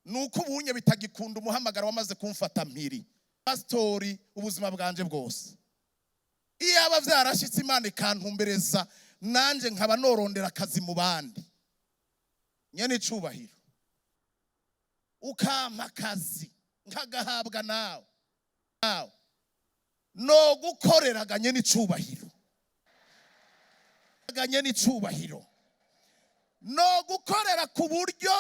Nuko ubunye bitagikunda, umuhamagaro wamaze kumfata mpiri. Pasitori, ubuzima bwanje bwose, iyaba vyarashitse Imana ikantumbereza nanje nkaba norondera akazi mu bandi, nyene icubahiro, ukampa akazi nkagahabwa nawe, no gukoreraga nyene icubahiro, nyene icubahiro, no gukorera ku buryo.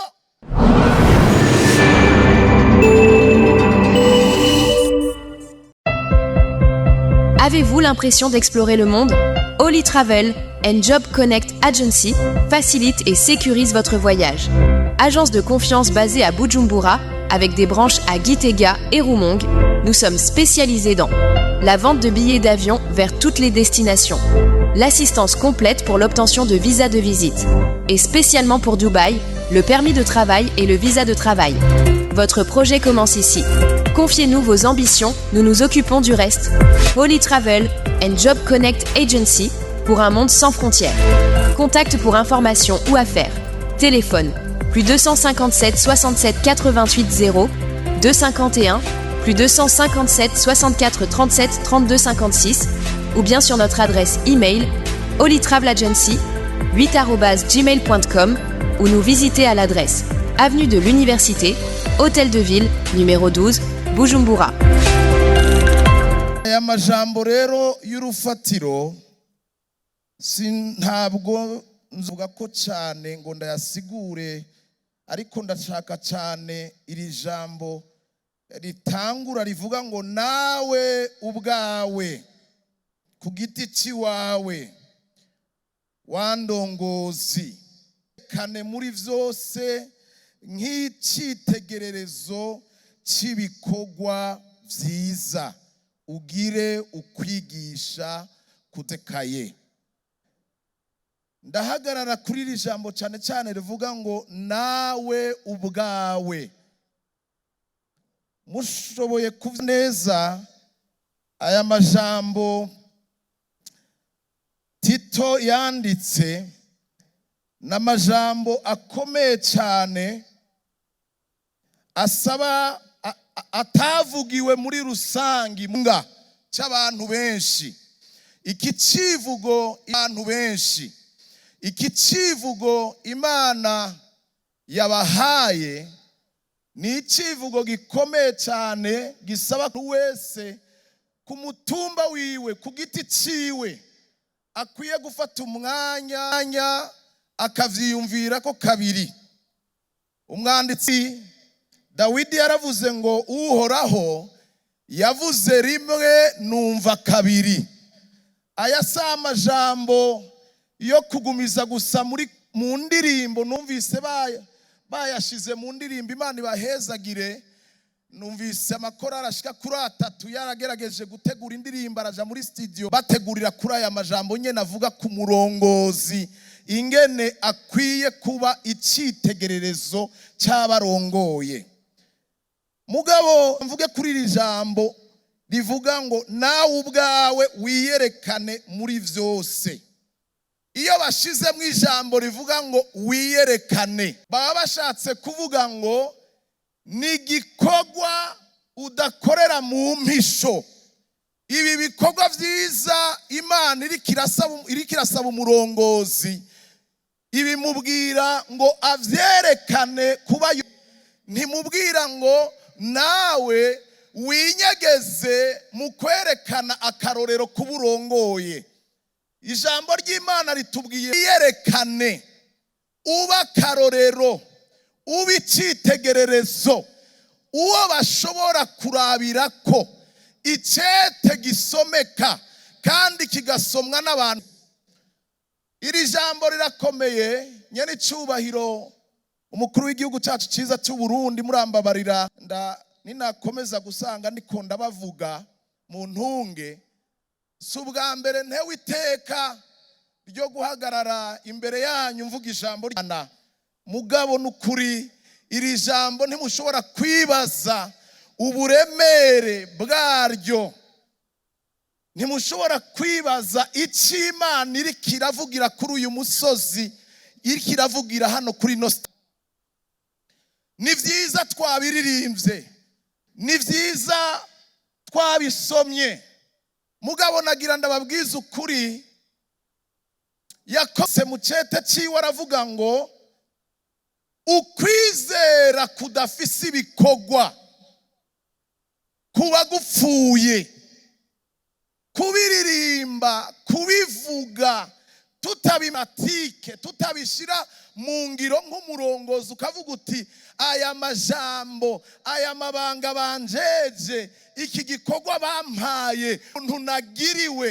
Avez-vous l'impression d'explorer le monde? Holy Travel and Job Connect Agency facilite et sécurise votre voyage. Agence de confiance basée à Bujumbura, avec des branches à Gitega et Rumonge, nous sommes spécialisés dans la vente de billets d'avion vers toutes les destinations, l'assistance complète pour l'obtention de visas de visite, et spécialement pour Dubaï, le permis de travail et le visa de travail. Votre projet commence ici. Confiez-nous vos ambitions, nous nous occupons du reste. Holy Travel and Job Connect Agency pour un monde sans frontières. Contact pour information ou affaires. Téléphone plus 257 67 88 0 251 plus 257 64 37 32 56 ou bien sur notre adresse email holytravelagency8@gmail.com ou nous visiter à l'adresse avenue de l'Université, Hôtel de Ville, numéro 12, Bujumbura. Aya majambo rero y'urufatiro si ntabwo nzuga ko cyane ngo ndayasigure, ariko ndashaka cyane iri jambo ritangura rivuga ngo nawe ubwawe ku giti cy'iwawe wandongozi kane muri byose nk'icyitegererezo cy'ibikorwa byiza, ugire ukwigisha kudekaye. Ndahagarara kuri iri jambo cyane cyane rivuga ngo nawe ubwawe. Mushoboye kuvuga neza aya majambo Tito yanditse n'amajambo akomeye cyane asaba atavugiwe muri rusangi nga cy'abantu benshi. Iki civugo, abantu benshi, iki civugo Imana yabahaye ni icivugo gikomeye cyane, gisaba buri wese ku mutumba wiwe, ku giti ciwe, akwiye gufata umwanya akavyiyumvira ko kabiri. Umwanditsi Dawidi yaravuze ngo Uhoraho yavuze rimwe, numva kabiri. Aya si amajambo yo kugumiza gusa muri mu ndirimbo. Numvise bayashize mu ndirimbo, Imana ibahezagire. Numvise amakorali ashika kuri atatu yaragerageje gutegura indirimbo, araja muri studio bategurira kuri aya majambo nyene avuga ku murongozi, ingene akwiye kuba icyitegererezo cy'abarongoye. Mugabo mvuge kuri iri jambo rivuga ngo nawe ubwawe wiyerekane muri byose. Iyo bashizemo ijambo rivuga ngo wiyerekane, baba bashatse kuvuga ngo ni igikorwa udakorera mu mpisho. Ibi bikorwa byiza Imana iriko irasaba umurongozi, ibimubwira ngo avyerekane kuba, ntimubwira ngo nawe winyegeze mu kwerekana akarorero kuba urongoye. Ijambo ry'Imana ritubwiye wiyerekane, uba akarorero, uba icyitegererezo, uwo bashobora kurabira ko icete gisomeka kandi kigasomwa n'abantu. Iri jambo rirakomeye. Nyene icyubahiro umukuru w'igihugu cyacu cyiza cy'u Burundi, murambabarira, nda ninakomeza gusanga ndiko ndabavuga mu ntunge. Si ubwa mbere ntewe iteka ryo guhagarara imbere yanyu mvuga ijambo ry'Imana, mugabo n'ukuri iri jambo ntimushobora kwibaza uburemere bwaryo, ntimushobora kwibaza icyo Imana iriko iravugira kuri uyu musozi, iriko iravugira hano kuri ino. Ni byiza twabiririmbye, ni byiza twabisomye, mugabo nagira ndababwiza ukuri. Yakose mu cete ciwe aravuga ngo ukwizera kudafise ibikorwa kuba gupfuye. Kubiririmba, kubivuga, tutabimatike, tutabishira mu ngiro, nk'umurongozi ukavuga uti: "Aya majambo, aya mabanga banjeje, iki gikorwa bampaye, ntunagiriwe,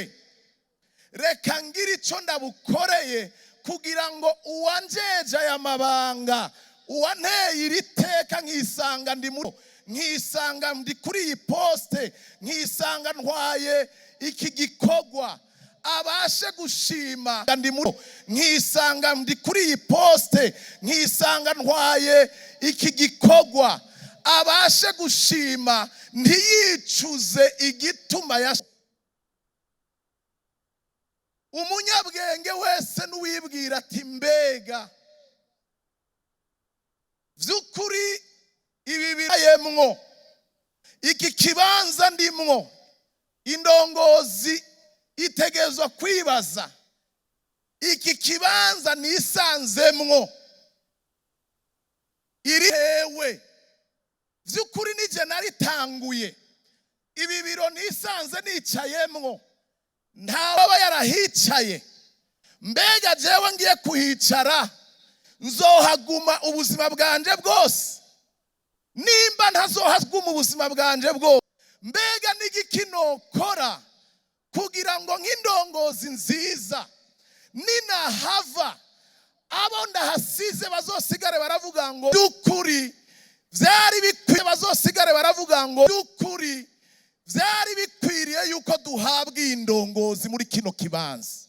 reka ngira ico ndabukoreye kugira ngo uwanjeje aya mabanga, uwanteye iri teka, nkisanga ndi muri, nkisanga ndi kuri iyi poste, nkisanga ntwaye iki gikorwa, abashe gushima ndi muri, nkisanga ndi kuri iyi poste, nkisanga ntwaye iki gikorwa, abashe gushima, ntiyicuze igituma ya." Umunyabwenge wese n'uwibwira ati: "Mbega by'ukuri ibi bibayemwo, iki kibanza ndimwo?" Indongozi itegerezwa kwibaza: iki kibanza nisanzemwo iri hewe? By'ukuri nije naritanguye? Ibi biro nisanze nicayemwo, ntawaba yarahicaye? Mbega jewe ngiye kuhicara, nzohaguma ubuzima bwanje bwose? Nimba ntazohaguma ubuzima bwanje bwose, mbega n'igiki nokora kugira ngo nk'indongozi nziza ninahava, abo ndahasize bazosigare baravuga ngo by'ukuri byari bikwiye, bazosigare baravuga ngo by'ukuri byari bikwiriye yuko duhabwa iyi ndongozi muri kino kibanza?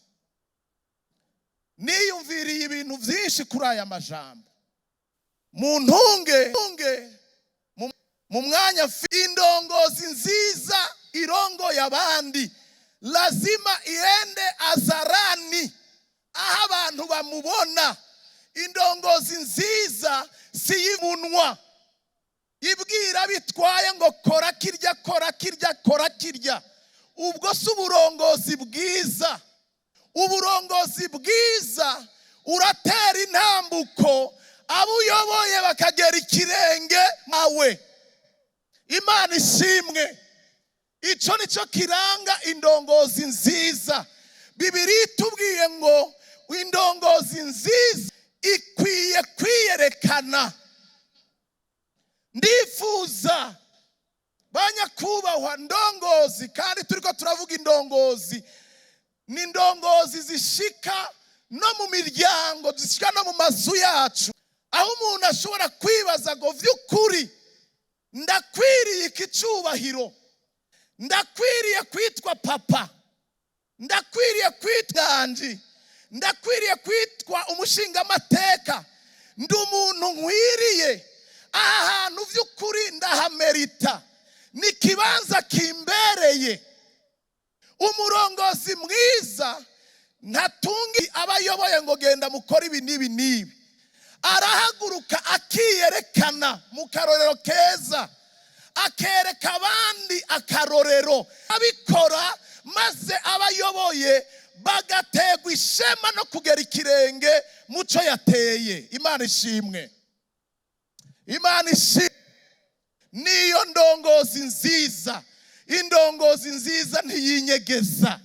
Niyumviriye ibintu byinshi kuri aya majambo. Mu ntunge mu mwanya, indongozi nziza irongoye abandi lazima iende hadharani, aho abantu bamubona. Indongozi nziza si y'umunwa ibwira bitwaye ngo kora kirya, kora kirya, kora kirya. Ubwo si uburongozi bwiza. Uburongozi bwiza, uratera intambuko, abo uyoboye bakagera ikirenge mawe. Imana ishimwe. Icyo nicyo kiranga indongozi nziza. Bibiri itubwiye ngo indongozi nziza ikwiye kwiyerekana. Ndifuza, banyakubahwa ndongozi, kandi turiko turavuga indongozi, ni indongozi zishika no mu miryango, zishika no mu mazu yacu, aho umuntu ashobora kwibaza ngo: "Vy'ukuri ndakwiriye iki cyubahiro? Ndakwiriye kwitwa papa? Ndakwiriye kwitwa nganji? Ndakwiriye kwitwa umushingamateka? Ndi umuntu nkwiriye aha hantu? By'ukuri ndahamerita? Ni ikibanza kimbereye?" Umurongozi mwiza ntatunga aba ayoboye ngo genda mukore ibi n'ibi n'ibi. Arahaguruka akiyerekana mu karorero keza, akereka abandi akarorero, abikora maze abayoboye bagaterwa ishema no kugera ikirenge muco yateye. Imana ishimwe, Imana ishimwe. Niyo ndongozi nziza. Indongozi nziza ntiyinyegeza.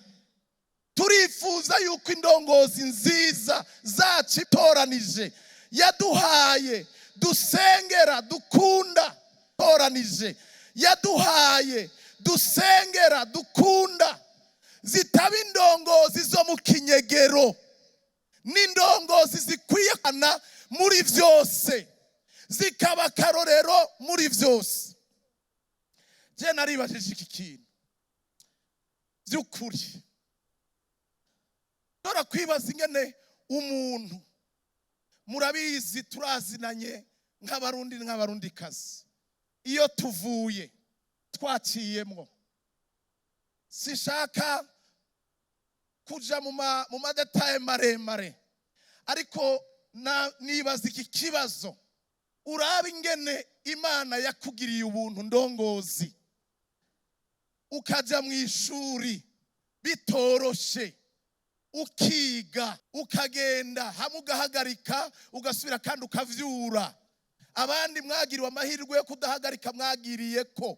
Turifuza yuko indongozi nziza zacu itoranije, yaduhaye, dusengera, dukunda, toranije, yaduhaye, dusengera, dukunda, zitaba indongozi zo mu kinyegero. N'indongozi zikwiye kana muri byose, zikaba akarorero muri byose. Je naribajije iki kintu by'ukuri. Nshobora kwibaza ingene umuntu, murabizi, turazinanye nk'Abarundi nk'Abarundikazi, iyo tuvuye twaciyemwo. Sishaka kuja mu ma détails maremare, ariko nibaza iki kibazo. Urabe ingene Imana yakugiriye ubuntu, ndongozi, ukaja mu ishuri bitoroshe, ukiga, ukagenda hamwe ugahagarika, ugasubira kandi ukavyura. Abandi mwagiriwe amahirwe yo kudahagarika, mwagiriye ko,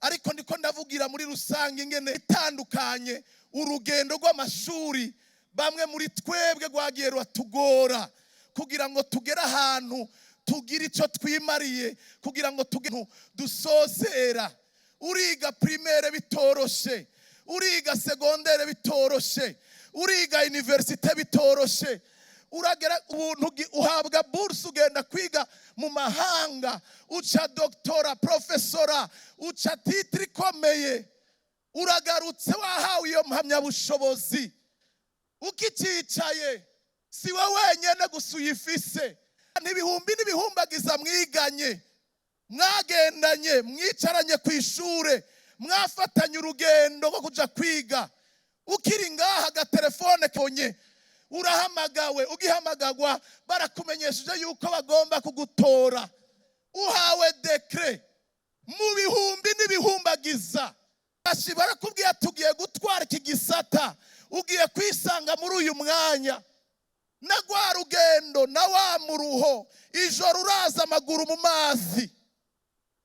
ariko ndiko ndavugira muri rusange ingene itandukanye urugendo rw'amashuri bamwe muri twebwe rwagiye ruratugora kugira ngo tugere ahantu tugire icyo twimariye, kugira ngo tugere dusozera. Uriga primaire bitoroshe, uriga secondaire bitoroshe, uriga université bitoroshe, uragera ubuntu uhabwa bourse, ugenda kwiga mu mahanga, uca doctorat, professorat, uca titre ikomeye, uragarutse wahawe iyo mpamyabushobozi. Ukicicaye, si we wenyine gusa uyifise, n'ibihumbi n'ibihumbagiza mwiganye, mwagendanye, mwicaranye ku ishure, mwafatanye urugendo rwo kuja kwiga. Ukiri ngaha, agatelefone konye, urahamagawe. Ugihamagagwa, barakumenyesheje yuko bagomba kugutora, uhawe décret. Mu bihumbi n'ibihumbagiza Ashi barakubwiye, tugiye gutwara iki gisata, ugiye kwisanga muri uyu mwanya. Na rwa rugendo na wa muruho, ijoro uraza amaguru mu mazi,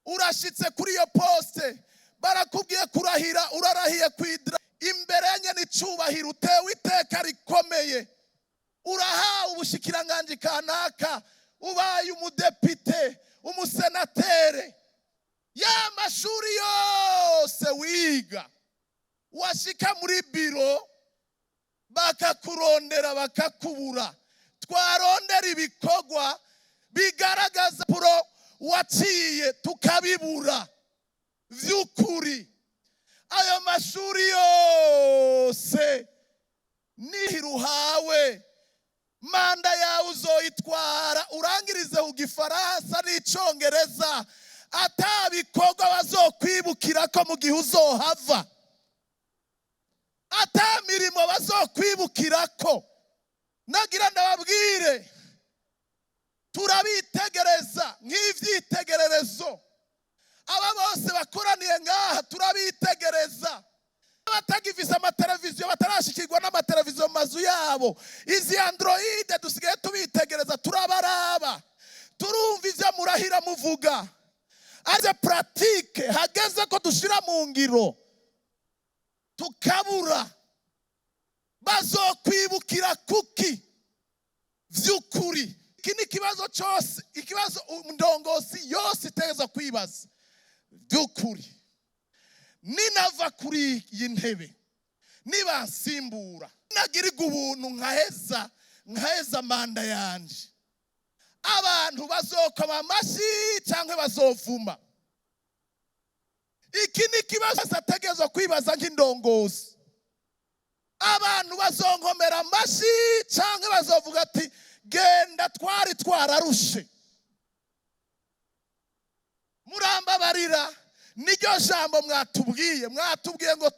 urashitse kuri iyo poste, barakubwiye kurahira, urarahiye kwidira imbere ya nyene icubahiro, utewe iteka rikomeye, urahawe ubushikiranganji kanaka, ubaye umudepite, umusenatere. Ya mashuri yose wiga, washika muri biro bakakurondera bakakubura. Twarondera ibikorwa bigaragaza puro waciye, tukabibura. Vy'ukuri, ayo mashuri yose nihiruhawe, manda yawe uzoyitwara urangirize ku Gifaransa n'Icongereza, ata bikorwa bazokwibukira ko mu gihe uzohava, ata mirimo bazokwibukira ko. Nagira ndababwire, turabitegereza nk'ivyitegererezo. Aba bose bakoraniye ngaha turabitegereza. Batagifise amateleviziyo, batarashikirwa n'amateleviziyo mu mazu yabo, izi Android, dusigaye tubitegereza, turabaraba, turumva ivyo murahira muvuga. Aze pratique, hageze ko dushira mu ngiro, tukabura. Bazokwibukira kuki vy'ukuri? Iki ni ikibazo cyose, ikibazo ndongozi yose iteza kwibaza. By'ukuri, ninava kuri iyi ntebe, nibansimbura, nagirirwa ubuntu nkaheza manda yanje, abantu bazokoma amashyi cyangwa bazovuma? Iki ni ikibazo ategerezwa kwibaza nk'indongozi. Abantu bazonkomera amashyi cyangwa bazovuga ati: "Genda, twari twararushe"? Murambabarira, niryo jambo mwatubwiye. Mwatubwiye ngo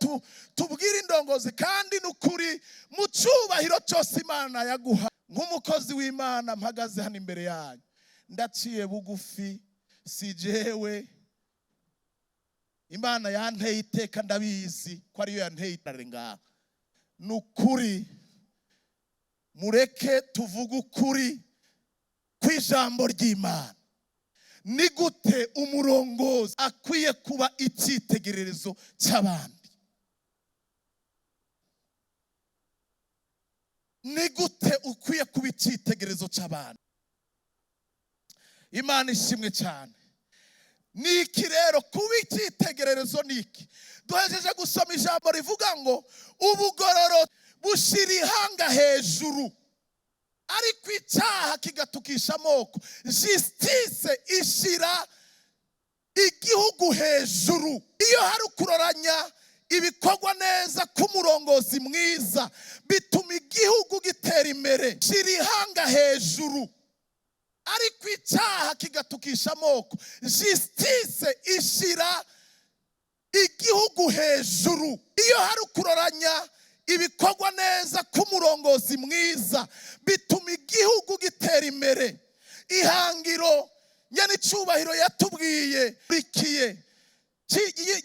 tubwire indongozi, kandi ni ukuri, mu cyubahiro cyose Imana yaguha, nk'umukozi w'Imana mpagaze hano imbere yanyu, ndaciye bugufi. Si jewe, Imana yanteye iteka, ndabizi ko ariyo yanteye itare ngaha. Ni ukuri, mureke tuvuge ukuri kw'ijambo ry'Imana. Ni gute umurongozi akwiye kuba icyitegererezo cy'abandi? Ni gute ukwiye kuba icyitegererezo cy'abandi? Imana ishimwe cyane. Ni iki rero kuba icyitegererezo? Ni iki? Duhejeje gusoma ijambo rivuga ngo ubugororo bushyira ihanga hejuru, ariko icyaha kigatukisha amoko. Justice ishyira igihugu hejuru. Iyo hari ukuroranya ibikorwa neza k'umurongozi mwiza, bituma igihugu gitera imbere, shyira ihanga hejuru, ariko icyaha kigatukisha amoko. Justice ishyira igihugu hejuru. Iyo hari ukuroranya ibikorwa neza k'umurongozi mwiza, bituma igihugu gitera imbere. Ihangiro. Nyene icubahiro yatubwiye rikiye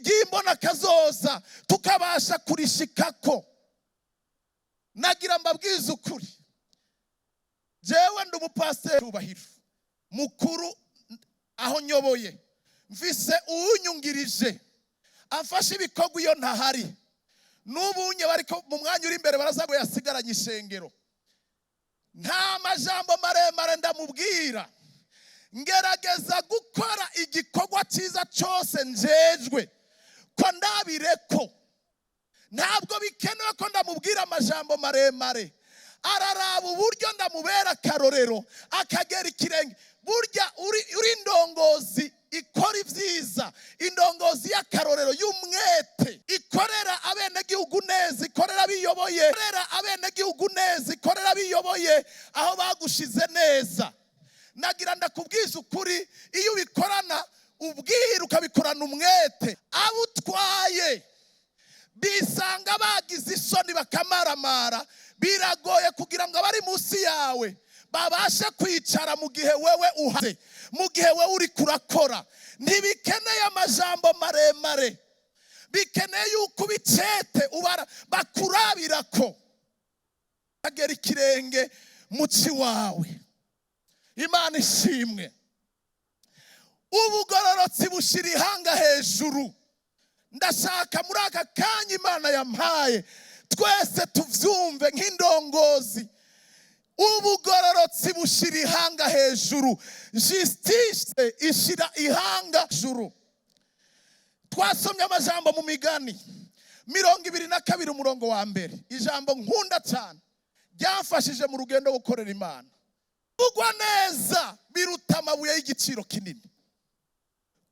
ry'imbona kazoza, tukabasha kurishikako. Nagira mbabwize ukuri, jewe ndi umupasiteri cubahiro mukuru aho nyoboye, mfise uwunyungirije amfashe ibikorwa iyo ntahari. N'ubunye bariko mu mwanya uri imbere baraza ngo yasigaranye ishengero. Nta majambo maremare ndamubwira, ngerageza gukora igikorwa cyiza cyose njejwe ko ndabireko. Ntabwo bikenewe ko ndamubwira amajambo maremare, araraba uburyo ndamubera akarorero akagera ikirenge. Burya uri indongozi ikora ibyiza, indongozi y'akarorero y'umwete, ikorera abenegihugu neza, ikorera abiyoboye, ikorera abenegihugu neza, ikorera abiyoboye aho bagushize neza. Nagira ndakubwiza ukuri, iyo ubikorana ubwira ukabikorana umwete, abo utwaye bisanga bagize isoni bakamaramara. Biragoye kugira ngo abari munsi yawe babashe kwicara mu gihe wewe uhaze, mu gihe wewe uri kurakora. Ntibikeneye amajambo maremare, bikeneye yuko ubicete ubara bakurabira ko agera ikirenge muci wawe. Imana ishimwe. Ubugororotsi bushira ihanga hejuru. Ndashaka muri aka kanya Imana yampaye twese tuvyumve nk'indongozi. Ubugororotsi bushira ihanga hejuru, justice ishira ihanga hejuru. Twasomye amajambo mu Migani 22 umurongo wa 1, ijambo nkunda cyane ryamfashije mu rugendo rwo gukorera Imana. Kuvugwa neza biruta amabuye y'igiciro kinini.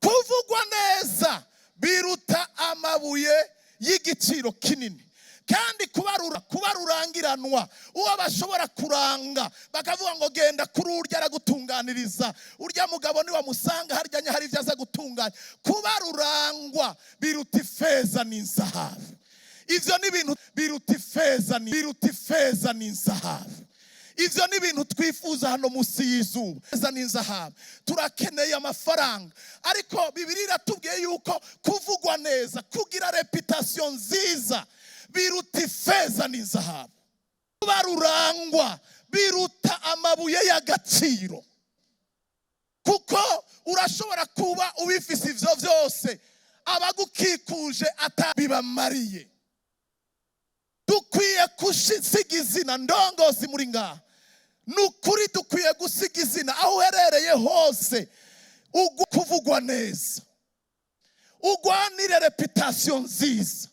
Kuvugwa neza biruta amabuye y'igiciro kinini. Kandi kuba rurangiranwa, uwo bashobora kuranga bakavuga ngo genda kuri urya aragutunganiriza, urya mugabo ni wamusanga harya hari ibyo aza gutunganya. Kuba rurangwa biruta ifeza n'inzahabu. Ivyo ni ibintu biruta ifeza ni biruta ifeza n'inzahabu. Ivyo ni ibintu twifuza hano munsi y'izuba, ifeza n'inzahabu. Turakeneye amafaranga, ariko Bibiliya iratubwiye yuko kuvugwa neza, kugira reputation nziza biruta ifeza n'inzahabu. Kuba rurangwa biruta amabuye y'agaciro, kuko urashobora kuba ubifise ivyo vyose abagukikuje atabibamariye. Dukwiye gusiga izina, ndongozi muri ngaha, nukuri dukwiye gusiga izina aho uherereye hose, kuvugwa neza, ugwanire reputation nziza.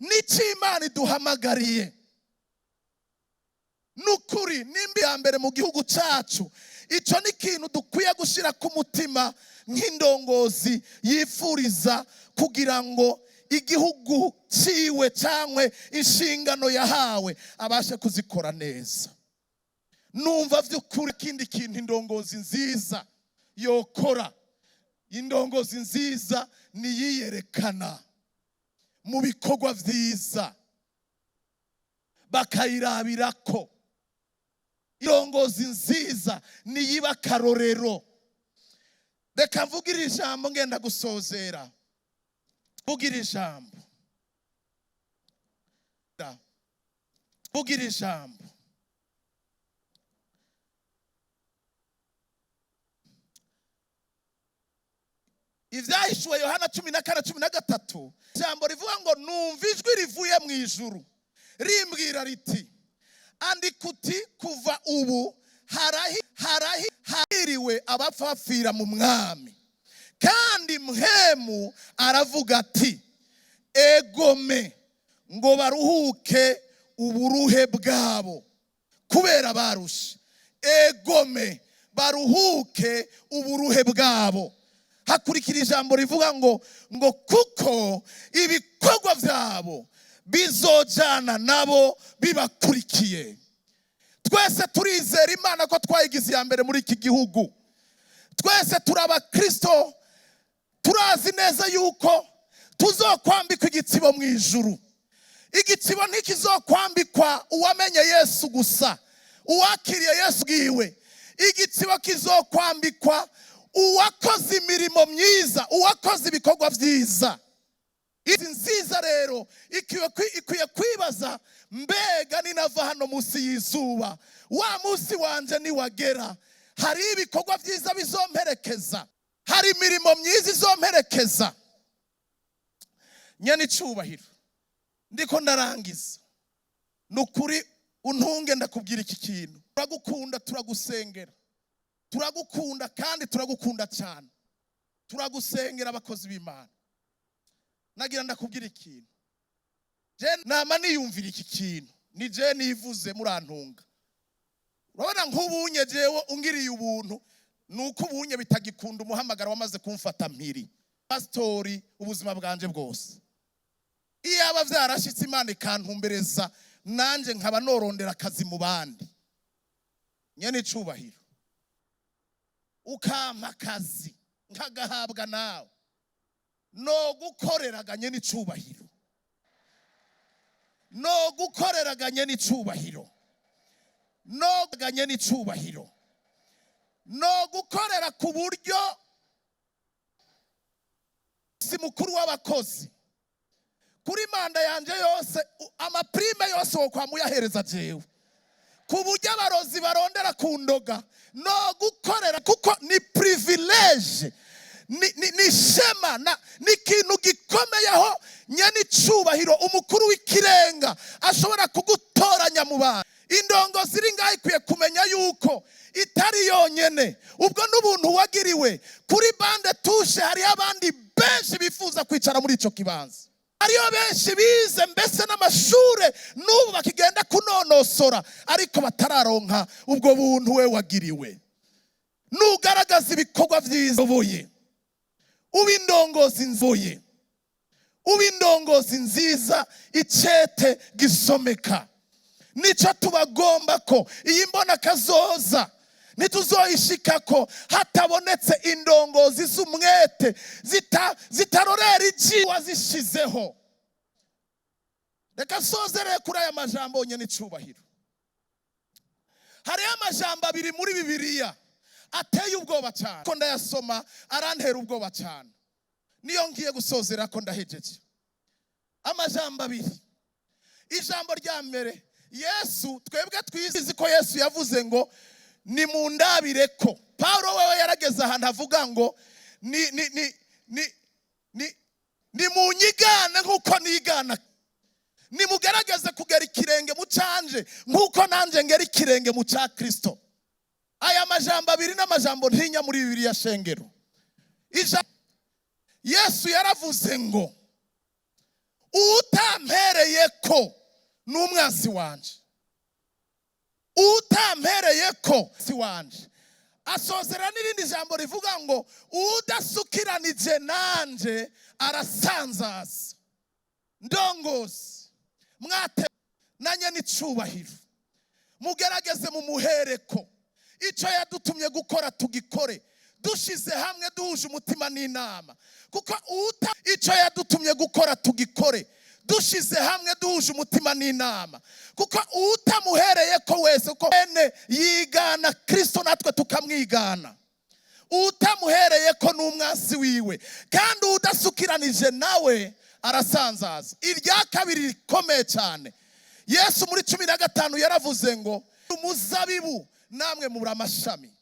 N'icyo Imana iduhamagariye nukuri nimba ya mbere mu gihugu cyacu, icyo ni ikintu dukwiye gushyira ku mutima nk'indongozi yifuriza kugira ngo igihugu ciwe cyangwa inshingano yahawe abashe kuzikora neza. Numva by'ukuri ikindi kintu indongozi nziza yokora, indongozi nziza niyiyerekana mu bikorwa vyiza bakayirabirako. Indongozi nziza niyiba karorero. Reka mvugire ijambo ngenda gusozera. Mvugire ijambo. Mvugire ijambo. Ivyahishuwe Yohana 14:13, ijambo rivuga ngo numva ijwi rivuye mu ijuru rimbwira riti andika uti kuva ubu harahi hahiriwe abapfa bapfira mu mwami. Kandi Mpwemu aravuga ati egome ngo baruhuke uburuhe bwabo kubera barushe. Egome baruhuke uburuhe bwabo. Hakurikira ijambo rivuga ngo kuko ibikorwa byabo bizojana nabo bibakurikiye. Twese turizera Imana ko twayigize iya mbere muri iki gihugu. Twese turi abakristo, turazi neza yuko tuzokwambikwa igitsibo mu ijuru. Igitsibo ntikizokwambikwa uwamenye Yesu gusa, uwakiriye Yesu bwiwe. Igitsibo kizokwambikwa Uwakoze imirimo myiza, uwakoze ibikorwa byiza, izi nziza rero ikwiye kwibaza: mbega ninava hano munsi y'izuba, wa munsi wanje niwagera, hari ibikorwa byiza bizomperekeza? Hari imirimo myiza izomperekeza? Nyene icubahiro, ndiko ndarangiza. Ni ukuri, untunge ndakubwira iki kintu: turagukunda, turagusengera, turagukunda kandi turagukunda cyane, turagusengera. Abakozi b'Imana, nagira ndakubwira ikintu. Je nama niyumvira iki kintu, ni je nivuze, murantunga. Urabona nk'ubunye jewe ungiriye ubuntu, ni uko ubunye bitagikunda, umuhamagaro wamaze kumfata mpiri, pasitori ubuzima bwanje bwose. Iyaba vyarashitse Imana ikantumbereza nanje nkaba norondera akazi mu bandi, nyene icubahiro, ukampa akazi nkagahabwa nawe, no gukoreraga nyene icubahiro, no gukoreraga nyene icubahiro, no ganye n'icubahiro, no gukorera ku buryo si mukuru w'abakozi kuri manda yanje yose, ama prime yose wo kwamuyahereza jewe, ku buryo abarozi barondera kundoga. No gukorera kuko ni privilege, ni shema ni ikintu gikomeye aho nyene icubahiro umukuru w'ikirenga ashobora kugutoranya mu bantu. Indongo ziri ngaho ikwiye kumenya yuko itari yonyene. Ubwo n'ubuntu wagiriwe. Kuri banc de touche hariho abandi benshi bifuza kwicara muri ico kibanza. Hariyo benshi bize mbese n'amashure n'ubu bakigenda kunonosora, ariko batararonka ubwo buntu we wagiriwe. Nugaragaza ibikorwa vyiza ubuye, uba indongozi nzuye, uba indongozi nziza, icete gisomeka. Nico tubagomba ko iyi mbona kazoza ntituzoyishikako hatabonetse indongozi z'umwete, zitarorera iji wazishizeho. Reka sozereye kuri aya majambo nyene icubahiro. Hariho amajambo abiri muri Bibiliya ateye ubwoba cyane, ko ndayasoma arantera ubwoba cyane. Niyo ngiye gusozera ko ndahejeje. Amajambo abiri. Ijambo rya mbere, Yesu, twebwe twizi ko Yesu yavuze ngo nimundabire ko. Paulo wewe yarageze ahantu avuga ngo ni nimunyigane nk'uko nigana, nimugerageze kugera ikirenge mu canje nk'uko nanjye ngera ikirenge mu cya Kristo. Aya majambo abiri n'amajambo ntinya muri Bibiliya shengero. Yesu yaravuze ngo utampereye ko ni umwansi wanje, utampereye ko si wanje. Asozera n'irindi jambo rivuga ngo udasukiranije nanje arasanzaza. Ndongozi mwate nanye n'icubahiro, mugerageze mu muhereko. Icyo yadutumye gukora tugikore dushize hamwe, duhuje umutima n'inama, kuko uta icyo yadutumye gukora tugikore dushize hamwe, duhuje umutima n'inama, kuko utamuhereye ko wese, kuko bene yigana Kristo natwe tukamwigana, utamuhereye ko n'umwansi wiwe, kandi udasukiranije nawe arasanzaza. Irya kabiri rikomeye cyane, Yesu muri 15 yaravuze ngo umuzabibu, namwe muri amashami.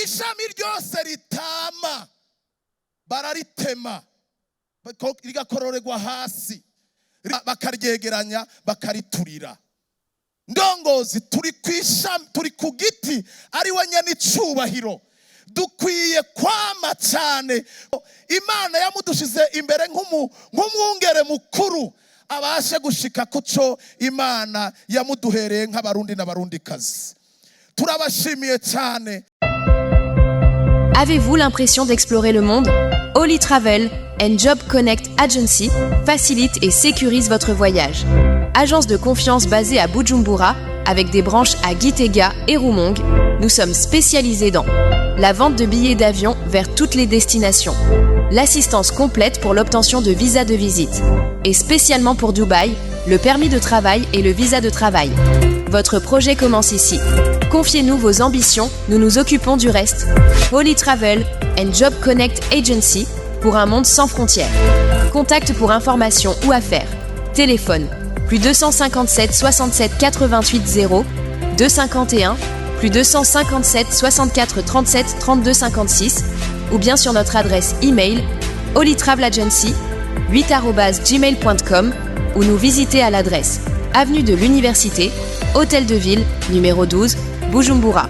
Ishami ryose ritama bararitema rigakororerwa hasi, bakaryegeranya, bakariturira. Ndongozi, turi ku ishami, turi ku giti ari we nyene icubahiro. Dukwiye kwama cyane. Imana yamudushize imbere nk'umwungere mukuru, abashe gushika kuco Imana yamuduhereye nk'Abarundi n'Abarundikazi. Turabashimiye cyane. Avez-vous l'impression d'explorer le monde? Holy Travel and Job Connect Agency facilite et sécurise votre voyage. Agence de confiance basée à Bujumbura, avec des branches à Gitega et Rumonge, nous sommes spécialisés dans la vente de billets d'avion vers toutes les destinations, l'assistance complète pour l'obtention de visas de visite, et spécialement pour Dubaï, le permis de travail et le visa de travail. Votre projet commence ici. Confiez-nous vos ambitions, nous nous occupons du reste. Holy Travel and Job Connect Agency pour un monde sans frontières. Contact pour informations ou affaires. Téléphone plus 257 67 88 0 251 plus 257 64 37 32 56 ou bien sur notre adresse email holytravelagency8@gmail.com ou nous visiter à l'adresse avenue de l'Université, Hôtel de Ville, numéro 12, Bujumbura.